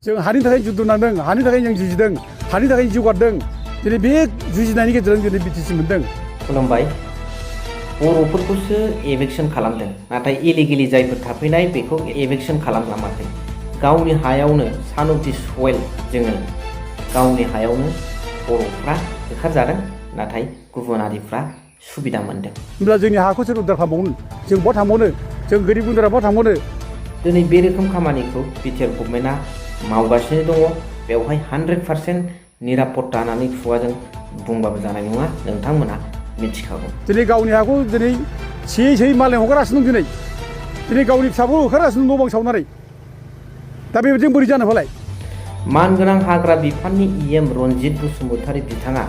जों हारिनि थाखाय जुद्ध नांदों, हारिनि थाखाय जों जुजिदों, हारिनि थाखाय जौगादों। दिनै बे जुजिनायनि गेजेरजों दिनै बिटिसि मोनदों। खुलुमबाय। बर'फोरखौसो एभेक्सन खालामदों, नाथाय इलिगेलि जायफोर थाफैनाय बेखौ एभेक्सन खालामाखै। गावनि हायावनो सान अफ दि सयेल जोङो गावनि हायावनो बर'फ्रा होखारजादों, नाथाय गुबुन हारिफ्रा सुबिदा मोनदों। होमब्ला जोंनि हाखौ सोर उद्धार खालामबावनो? जों बहा थांबावनो? जों गोरिब गुन्द्रा बहा थांबावनो? दिनै बे रोखोम खामानिखौ बिटिआर गभर्नमेन्टआ मावगासिनो दङ। बेवहाय 100% निरापत्ता होननानै खुगाजों बुंबाबो जानाय नङा, नोंथांमोना मिथिखागौ। दिनै गावनि हाखौ दिनै सेयै मालायनाव हगारगासिनो दं। दिनै गावनि फिसाखौ होखारगासिनो न' बां सावनानै। दा बेबायदिजों बोरै जानो फालाय? मानगोनां हाग्रा बिफाननि EM रनजित बसुमतारी बिथाङा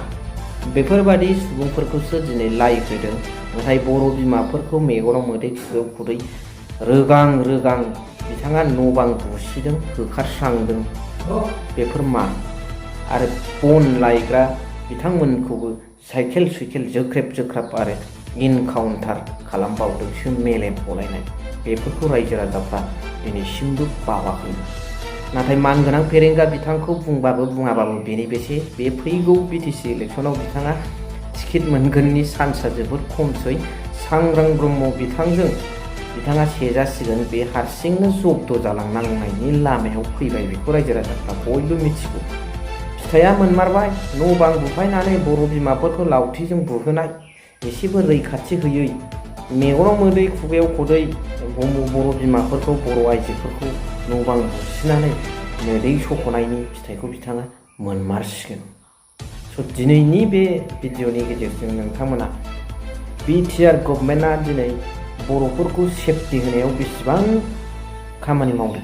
बेफोरबादि सुबुंफोरखौसो दिनै लाइ होदों, नाथाय बर' बिमाफोरखौ मेगनाव मोदै खुगायाव खुदै रोगां बिथाङा न' बां बुसिदों, होखारस्रांदों। बेफोर मा? आरो बन लायग्रा बिथांमोनखौबो साइकेल जोख्रेब आरो इनकाउन्टार खालामबावदोंसो, मेलेम हलायनाय। बेफोरखौ रायजो राजाफ्रा दिनैसिमबो बावाखै। नाथाय मानगोनां फेरेंगा बिथांखौ बुंबाबो बुङाबाबो बेनि बेसे, बे फैगौ बिटिसि इलेक्सनाव बिथाङा टिकेट मोनगोननि चान्सआ जोबोद खमसै। सांग्रां ब्रह्म बिथाङा सेजासिगोन, बे हारसिंनो जब्द जालांनांनायनि लामायाव फैबाय। बेखौ रायजो राजाफ्रा बयबो मिथिगौ। फिथाइया मोनमारबाय। न' बां बुफायनानै बर' बिमाफोरखौ लावथिजों बुहोनाय, एसेबो रैखाथि होयै, मेगनाव मोदै खुगायाव खुदै बर' बिमाफोरखौ, बर' आइजोफोरखौ न' बां बुसिनानै मोदै सख'नायनि फिथाइखौ बिथाङा मोनमारसिगोन। दिनैनि बे भिडिअनि गेजेरजों नोंथांमोना बिटिआर गभर्नमेन्टआ दिनै बर'फोरखौ सेफटि होनायाव बेसेबां खामानि मावदों।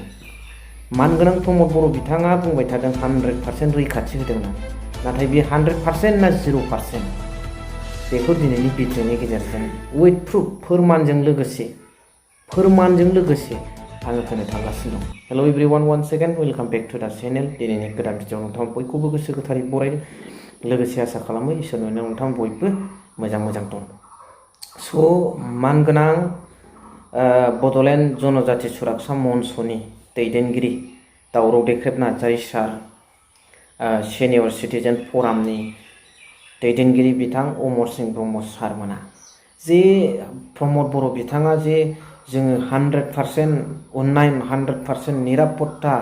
मानगोनां प्रमद बर' बिथाङा बुंबाय थादों 100% रैखाथि होदों होननानै, नाथाय बे 100% ना 0%? बेखौ दिनैनि भिडिअनि गेजेरजों उइथ प्रुफ फोरमानजों लोगोसे आङो होनो थांगासिनो दं। Hello' everyone, one second, welcome back to the channel. दिनैनि गोदान भिडिअ नोंथां बयखौबो गोसो गोथारै बरायदों। लोगोसे आसा खालामो इसोरनि अननायाव नोंथां बयबो मोजां दं। स' मानगोनां बड'लेण्ड जनजाति सुरक्षा मन्चनि दैदेनगिरि दावराव देख्रेब नार्जारी सार, सिनियर सिटिजेन फरामनि दैदेनगिरि बिथां अमर सिंह ब्रह्म सारमोना जे प्रमद बर' बिथाङा जे जोङो 100% अननाय, 100% निरापत्ता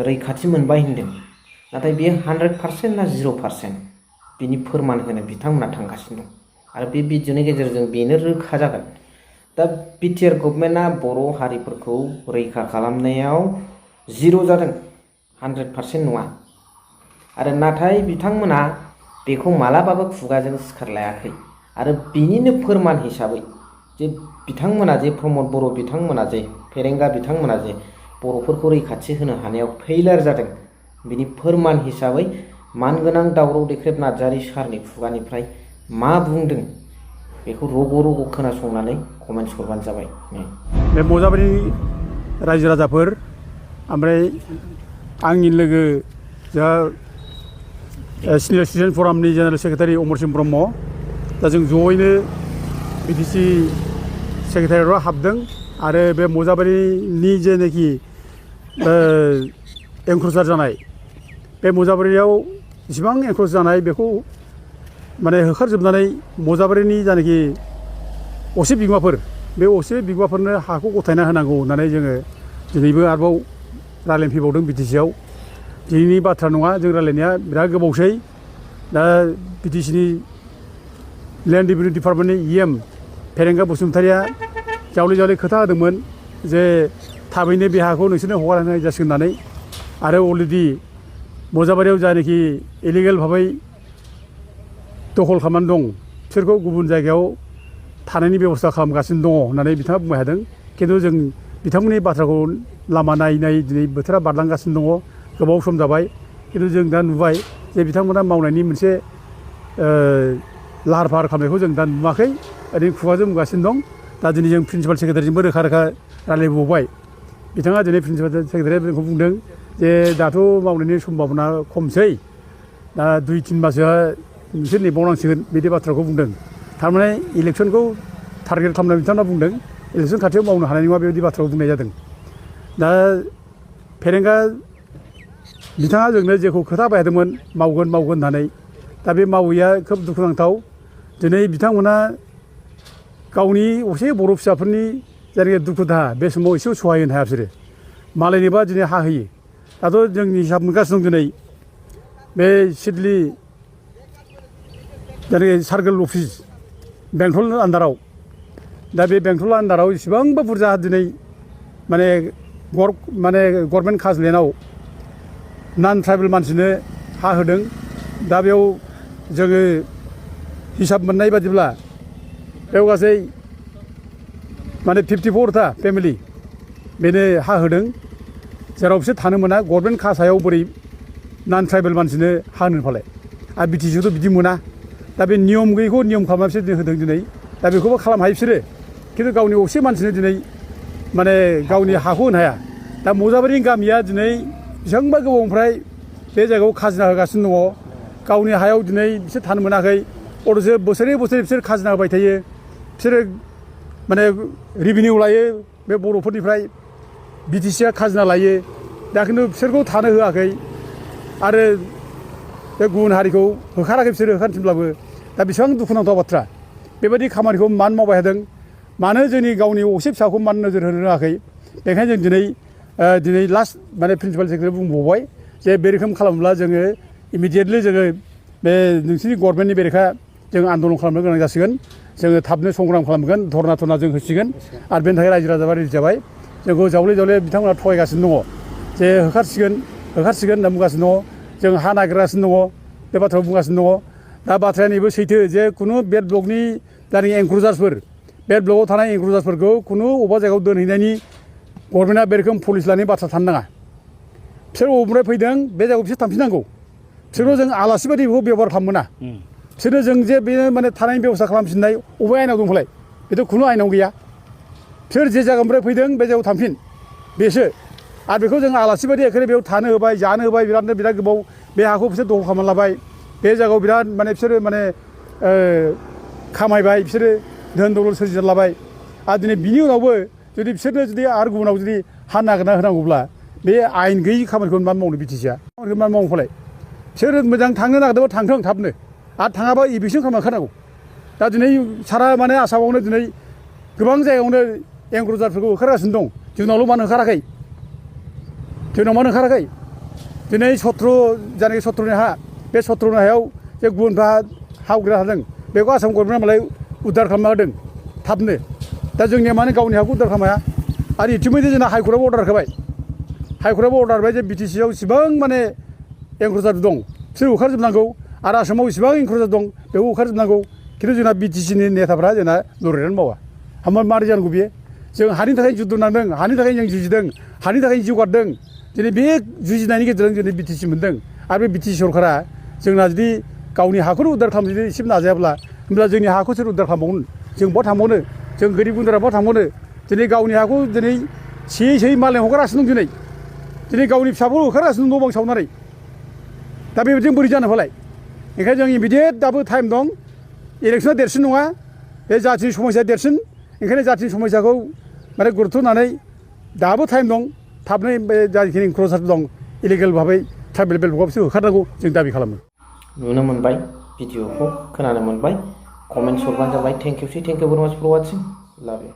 रैखाथि मोनबाय होनदों, नाथाय बेयो 100% ना 0%? बिनि फोरमान होनो बिथांमोना थांगासिनो दं। आरो बे भिडिअनि गेजेरजों बेनो रोखा जागोन। दा बिटिआर गभर्नमेन्टआ बर' हारिफोरखौ रैखा खालामनायाव 0 जादों, 100% नङा। आरो नाथाय बिथांमोना बेखौ मालाबाबो खुगाजों सिखार लायाखै। आरो बिनिनो फोरमान हिसाबै जे बिथांमोना जे प्रमद बर' बिथांमोना जे फेरेंगा बिथांमोना जे बर'फोरखौ रैखाथि होनो हानायाव फेइलार जादों, बिनि फोरमान हिसाबै मानगोनां दावराव देख्रेब नार्जारी सारनि खुगानिफ्राय मा बुंदों बेखौ रग' खोनासंनानै कमेन्ट्स हरबानो जाबाय। बे मजाबारि रायजो राजाफोर, ओमफ्राय आंनि लोगो जा senior citizen फरामनि general secretary Amar Singh Brahma, दा जों जयैनो बिटिसि सेक्रेटारियेटआव हाबदों। आरो बे मजाबारिनि जेनाखि एनक्ल'सार जानाय, बे मजाबारियाव जेसेबां एनक्ल'स जानाय बेखौ माने होखारजोबनानै मजाबारिनि जानाखि असे बिगोमाफोर, बे असे बिगोमाफोरनो हाखौ गथायना होनांगौ होननानै जोङो दिनैबो आरोबाव रायज्लायनो फैबावदों बिटिसिआव। दिनैनि बाथ्रा नङा, जों रायज्लायनाया बिराद गोबावसै। दा बिटिसिनि लेन्ड रेभिनिउ डिपार्टमेन्टनि EM फेरेंगा बसुमतारीया जावले खोथा होदोंमोन जे थाबैनो बे हाखौ नोंसोरनो हगार होनाय जासिगोन होननानै। आरो अलरेडि मजाबारियाव जायनाखि इलिगेल भाबै दखल खालामनानै दं, बिसोरखौ गुबुन जायगायाव थानायनि बेबस्था खालामगासिनो दङ होननानै बिथाङा बुंबाय थादों। खिन्थु जों बिथांमोननि बाथ्राखौ लामा नायै दिनै बोथोरा बारलांगासिनो दङ, गोबाव सम जाबाय। खिन्थु जों दा नुबाय जे बिथांमोना मावनायनि मोनसे लाहार फाहार खालामनायखौ जों दा नुवाखै, ओरैनो खुगाजों बुंगासिनो दं। दा दिनै जों प्रिन्सिपाल सेक्रेटारिजोंबो रोखा रायज्लायबावबाय। बिथाङा दिनै प्रिन्सिपाल सेक्रेटारिया बेखौ बुंदों जे दाथ' मावनायनि सम्भाबना खमसै, दा 2-3 मासोआ नोंसोर नेबावनांसिगोन, बिदि बाथ्राखौ बुंदों। थारमाने इलेक्सनखौ टारगेट खालामनानै बिथांमोना बुंदों इलेक्सन खाथियाव मावनो हानाय नङा, बेबायदि बाथ्राखौ बुंनाय जादों। दा फेरेंगा बिथाङा जोंनो जेखौ खोथा बायदोंमोन मावगोन होननानै दा बे मावैया खोब दुखुनांथाव दिनै बिथांमोना गावनि असे बर' फिसाफोरनि जायनाखि दुखु दाहा बे समाव एसेबो सहाय होनो हाया बिसोरो मालायनिबा दिनै हा होयो दाथ' जोंनि हिसाब मोनगासिनो दं दिनै बे सिडली जायनाखि सार्कोल अफिस बेंटल आन्दाराव दा बे बेंटल आन्दाराव इसेबांबा बुरजा दिनै माने गभर्नमेन्ट खाजोनायाव नन ट्राइबेल मानसिनो हा होदों दा बेयाव जोङो हिसाब मोननाय बादिब्ला बेयाव गासै माने 54टा फेमिलि बेनो हा होदों जेराव बिसोर थानो मोना गभर्नमेन्ट खासायाव बोरै नन ट्राइबेल मानसिनो हा होनो फालाय आरो बिटिसिआवथ' बिदि मोना दा बे नियम गैयैखौ नियम खालामना बिसोर होदों दिनै दा बेखौबो खालामनो हायो बिसोरो खिन्थु गावनि असे मानसिनो दिनै माने गावनि हाखौ होनो हाया दा मजाबारिनि गामिया दिनै बेसेबांबा गोबावनिफ्राय बे जायगायाव खाजिना होगासिनो दङ गावनि हायाव दिनै बिसोर थानो मोनाखै अथ'सो बोसोरै बिसोर खाजिना होबाय थायो बिसोरो माने रेभिनिउ लायो बे बर'फोरनिफ्राय बिटिसिआ खाजिना लायो दा खिन्थु बिसोरखौ थानो होआखै आरो बे गुबुन हारिखौ होखाराखै बिसोरो होखारफिनब्लाबो दा बेसेबां दुखुनांथाव बाथ्रा बेबायदि खामानिखौ मानो मावबाय थादों मानो जोंनि गावनि असे फिसाखौ मानो नोजोर होनो रोङाखै बेखायनो जों दिनै लास्ट माने प्रिन्सिपाल सेक्रेटारि बुंबावबाय जे बे रोखोम खालामोब्ला जोङो इमिडियेटलि जोङो बे नोंसिनि गभर्नमेन्टनि बेरेखा जों आन्दलन खालामनो गोनां जासिगोन जोङो थाबनो संग्राम खालामगोन धरना जों होसिगोन आरो बेनि थाखाय रायजो राजाफ्रा रेडि जाबाय जोंखौ जावले बिथांमोना थगायगासिनो दङ जे होखारसिगोन होनना बुंगासिनो दङ जों हा नागिरगासिनो दङ बे बाथ्राखौ बुंगासिनो दङ दा बाथ्राया नैबे सैथो जे खुनु बेड ब्लकनि जायनाखि एनक्ल'जार्सफोर बेड ब्लकआव थानाय एनक्ल'जार्सफोरखौ खुनु अबेबा जायगायाव दोनहैनायनि गभर्नमेन्टआ बे रोखोम पलिसि लानायनि बाथ्रा थानो नाङा बिसोर बबेनिफ्राय फैदों बे जायगायाव बिसोर थांफिननांगौ बिसोरखौ जों आलासि बायदि बेखौ बेबहार खालामनो मोना बिसोरनो जों जे बे माने थानायनि बेब'स्था खालामफिननाय अबे आयेनाव दंफालाय बेथ' खुनु आयेनाव गैया बिसोर जे जायगानिफ्राय फैदों बे जायगायाव थांफिन बेसो आरो बेखौ जों आलासि बायदि एखेबारे बेयाव थानो होबाय जानो होबाय बिराद गोबाव बे हाखौ बिसोर दखल खालामना लाबाय बे जायगायाव बिराद माने बिसोरो माने खामायबाय बिसोरो धोन दौलत सोरजिना लाबाय आरो दिनै बिनि उनावबो जुदि बिसोरनो जुदि आरो गुबुनाव जुदि हा नागिरना होनांगौब्ला बे आयेन गैयि खामानिखौ मानो मावनो बिटिसिआ खामानिखौ मानो मावनो फालाय बिसोर मोजां थांनो नागिरदोंबा थांथों थाबनो आरो थाङाबा इभिकसन खालामना होखानांगौ दा दिनै सारा माने आसामावनो दिनै गोबां जायगायावनो एनक्ल'जारफोरखौ होखारगासिनो दं जोंनावल' मानो होखाराखै दिनै सत्र जायनाखि सत्रनि हा बे सत्रनि हायाव जे गुबुनफ्रा हा आवग्रिना थादों बेखौ आसाम गभर्नमेन्टआ मालाय उद्धार खालामना होदों थाबनो दा जोंनिया मानो गावनि हाखौ उद्धार खालामनो हाया आरो इतिमयधे जोंना हाइकर्टआबो अर्डार होबाय जे बिटिसिआव इसिबां माने एनक्ल'जार दं बिसोर होखारजोबनांगौ आरो आसामाव इसिबां एनक्ल'जार दं बेखौ होखारजोबनांगौ खिन्थु जोंना बिटिसिनि नेताफ्रा जोंना लरेटआनो मावा मारै जानांगौ बियो जों हानि थाखाय जुद्ध नांदों हानि थाखाय जों जुजिदों हानि थाखाय जिउ गारदों दिनै बे जुजिनायनि गेजेरजों दिनै बिटिसि मोनदों आरो बे बिटिसि सरकारा जोंना जुदि गावनि हाखौनो उद्धार खालामनो जुदि एसेबो नाजायाब्ला होमब्ला जोंनि हाखौ सोर उद्धार खालामबावनो जों बहा थांबावनो जों गोरिब गुन्द्रा बहा थांबावनो दिनै गावनि हाखौ दिनै सेयै मालायनाव हगारगासिनो दं दिनै गावनि फिसाफोरखौ होखारगासिनो दं न' बां सावनानै दा बेबायदिजों बोरै जानो फालाय ओंखायनो जों इमिडियेट दाबो टाइम दं इलेक्सना देरसिन नङा बे जाथिनि समस्या देरसिन ओंखायनो जाथिनि समस्याखौ माने गुरुत्थ' होनानै दाबो टाइम दं थाबनो बे जाखिनि एनक्ल'जार दं इलिगेल भाबै ट्राइबेल बेल्टखौ बिसोर होखारनांगौ जों दाबि खालामो नुनो मोनबाय भिडिअखौ खोनानो मोनबाय कमेन्ट्स हरबानो जाबाय थेंक इउ भेरि माच फर वाचिं लाभ इउ